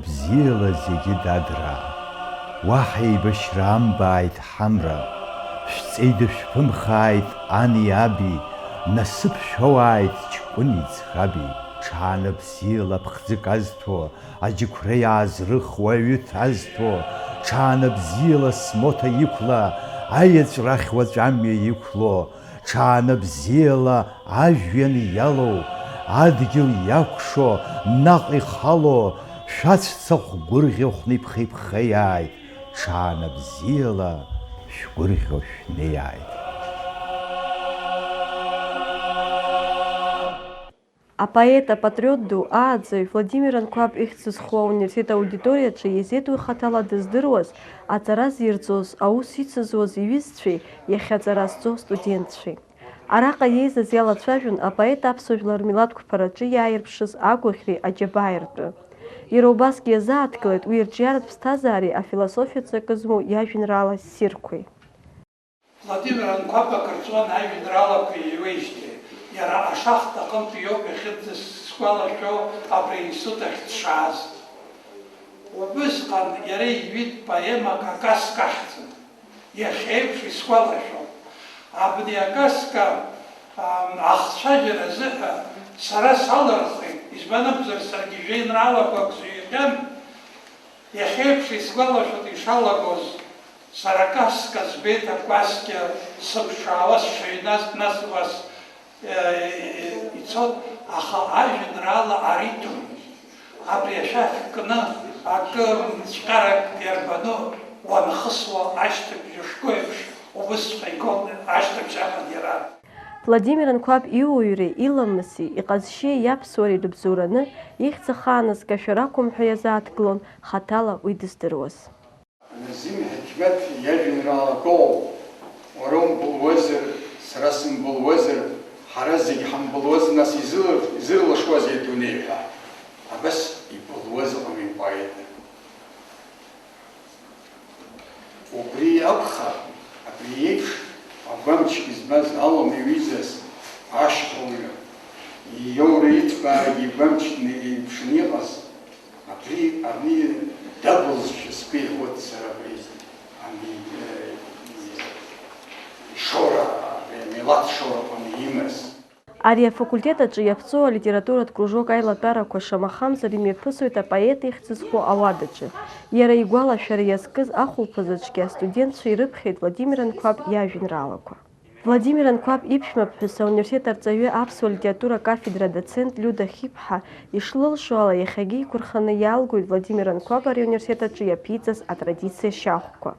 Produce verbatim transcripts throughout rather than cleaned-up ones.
Бзиала зегьы, дадраа, уаҳа еибашьра амбааит ҳамра, шәҵеи дышәԥымхааит ани аби, насыԥ шәоуааит ҷкәыни ӡӷаби. Ҽаанбзиала ԥхӡык азҭо, аџьықәреи аазрыхуа аҩы ҭазҭо, ҽаанбзиала смоҭа иқәла, аеҵә рахь уаҵәы амҩа иқәло, ҽаанбзиала ажәҩан иалоу, адгьыл иакәшо, наҟ ихало, шәацәцахә гәырӷьахәны иԥхеиԥхеиааит, ҽаанбзиала шәгәырӷьо шәнеиааит. Апоет, апатриот ду, ааӡаҩ Владимир Анқәаб ихьӡ зху ауниверситет аудиториаҿы иазеит уи хаҭала дыздыруаз, аҵара зирҵоз, аус ицызуаз иҩызцәеи иахьа аҵара зҵо астудентцәеи. Араҟа иеизаз иалацәажәон апоет аԥсуа жәлар рмилаҭ қәԥараҿы иааирԥшыз агәаӷьреи аџьабааи ртәы. Иара убасгьы иазааҭгылеит уи ирҿиаратә ԥсҭазаареи афилософиа ҵакы змоу иажәеинраала ссирқәеи. Владимир Анқәаб Ақырҭуан ажәеинраалақәа иҩуеижьҭеи, иара ашахта аҟынтәи иоуп иахьынӡасгәалашәо абри аинститут ахь дшааз. Убысҟан иара иҩит поема Какас каҳӡа, иахьеиԥш исгәалашәом. Абни акаска, ам, ахцәажәара азыҳәа сара салырхит, избан акәзар, саргьы жәеинраалақәак зҩхьан. Иахьеиԥш исгәалашәоит ишалагоз, сара каска збеит, акәаскьа сыԥшаауа сшыҩназ, нас уа с-, э, ицот, аха ажәеинраала аритм, абри ашәахь кны акы мцәҟьарак иарбану уанхысуа ашьҭыбжь ушго еиԥш, убысҵәҟьа игон ашьҭыбжь аман иара. Владимир Анқәаб иуаҩреи, иламыси, иҟазшьеи, иаԥсуареи рыбзоураны, ихьӡ ахааназгашәа ракәым ҳәа иазааҭгылон хаҭала уи дыздыруаз. Назим Ҳақьмеҭ иажәеинраалақәоуп, уара умбылуазар, сара сымбылуазар, ҳара зегь ҳамбылуаз, нас изы-, изырлашуазеи адунеи ҳәа. Абас ибылуаз ыҟами ипоет. Убри акәхап, абри еиԥш агәамчгьы змаз алым иҩызаз ашьхәылҩа, иоура иҭбаагьы игәамчны еиԥшны иҟаз, абри, абри дагәылзшәа сгәы иахәоит сара абри, ами, э, ишоура, абри амилаҭ шоураҟны имаз. Ари афакультет аҿы иаԥҵоу алитературатә кружок аилатәарақәа шамахамзар имҩаԥысуеит апоет ихьӡ зху ауадаҿы. Иара игәалашәара иазкыз ахәылԥазаҿгьы астудентцәа ирыԥхьеит Владимир Анқәаб иажәеинраалақәа. Владимир Анқәаб иԥшәмаԥҳәыс, ауниверситет арҵаҩы, аԥсуа литература акафедра адоцент Лиуда Хьиԥҳа ишлылшо ала, иахьагьы иқәырханы иалгоит Владимир Анқәаб ари ауниверситет аҿы иаԥиҵаз атрадициа шьахәқәа.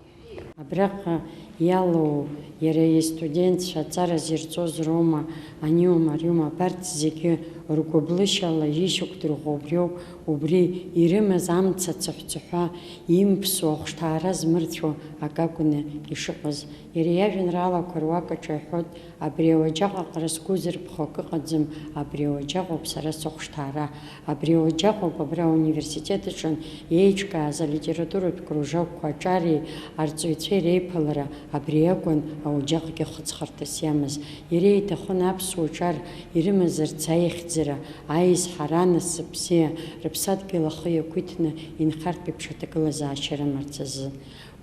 Абраҟа иалоу иара истудентцәа аҵара зирҵоз роума, аниоума, ариоума, абарҭ зегьы ргәыблышьала ишьақәдырӷәӷәо убриоуп, убри ирымаз амца цыҳәцыҳәа, имԥсуа ахәшҭаара змырцәо акакәны ишыҟаз. Иара иажәеинраалақәа руак аҿы иҳәоит, абри ауаџьаҟ аҟара сгәы зырԥхо акы ыҟаӡам, абри ауаџьаҟоуп сара сыхәшҭаара. Абри ауаџьаҟоуп абра ауниверситет аҿы еиҿкааз алитературатә кружокқәа аҿареи арҵаҩцәеи реиԥылара, абри акәын ауаџьаҟгьы хыҵхырҭас иамаз. Иара иҭахын аԥсуа ҿар ирымазарц аихьӡара, аизҳара, анасыԥ бзиа, рыԥсадгьыл ахы иақәиҭны инхартә еиԥш аҭагылазаашьа рымарц азы.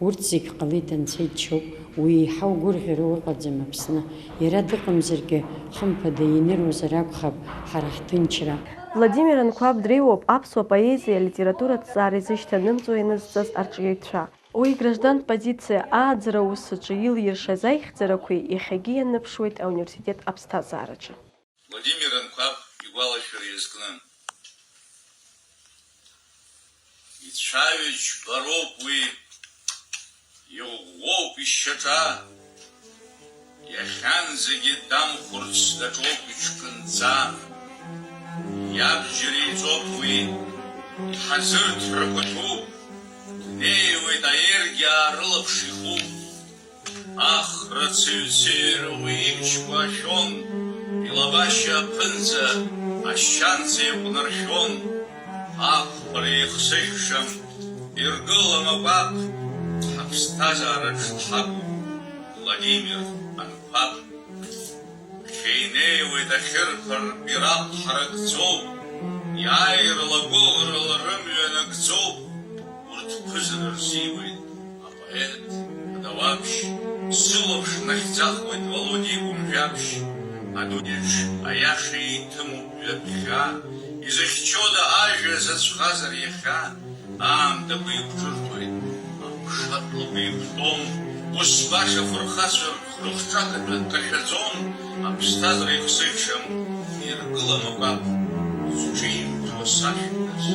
Урҭ зегь ҟалеит Анцәа иџьшьоуп, уи еиҳау гәырӷьароу ыҟаӡам Аԥсны. Иара дыҟамзаргьы, хымԥада иныруазар акәхап ҳара ҳҭынчра. Владимир Анқәаб дреиуоуп аԥсуа поезиа, алитературатә ҭҵаара изышьҭанымҵуа ианызҵаз арҿиаҩцәа. Уи граждантә позициа ааӡара аус аҿы илиршаз аихьӡарақәеи иахьагьы ианыԥшуеит ауниверситет аԥсҭазаараҿы. Владимир Анқәаб игәалашәара иазкны. Ицәаҩа џьбароуп уи, иӷәӷәоуп ишьаҿа, иахьанӡагьы дамхәырц даҿоуп иҽкынҵа. Иабџьар еиҵоуп уи, иҳазырҭрақәа ҭәуп, днеиуеит аергьаа рылаԥш ихуп. Ахра цыҩцыҩра уи имчқәа ашәон, илабашьа аԥынҵа ашьанҵа еиҟәнаршәон. Ақәԥара ихсыжәшам, иргылом акәаԥ, ҳаԥсҭазаараҿ дҳақәуп Владимир Анқәаб. Шәеинеиуеит ахьырԥар, бираҟ ҳаракӡоуп, Иааирала гәыӷрала рымҩа нагӡоуп, урҭ ԥызара рзиуеит апоет, адауаԥшь, сылаԥш нахьӡахуеит Володиа игәымжәаԥшь, адунеиаҿ аиаша иҭымуп ҩаԥхьа, изыхьчода ажәа зацәхазар иахьа, аамҭақәа еиқәҿырҭуеит, аԥшатлакә еиқәтәом, ус баша афырхацәа рыхҿа кашәаӡом, аԥсҭазаара ихсыӷьшьам, иргылам акәаԥ, зҿимҭуа сашәҭаз.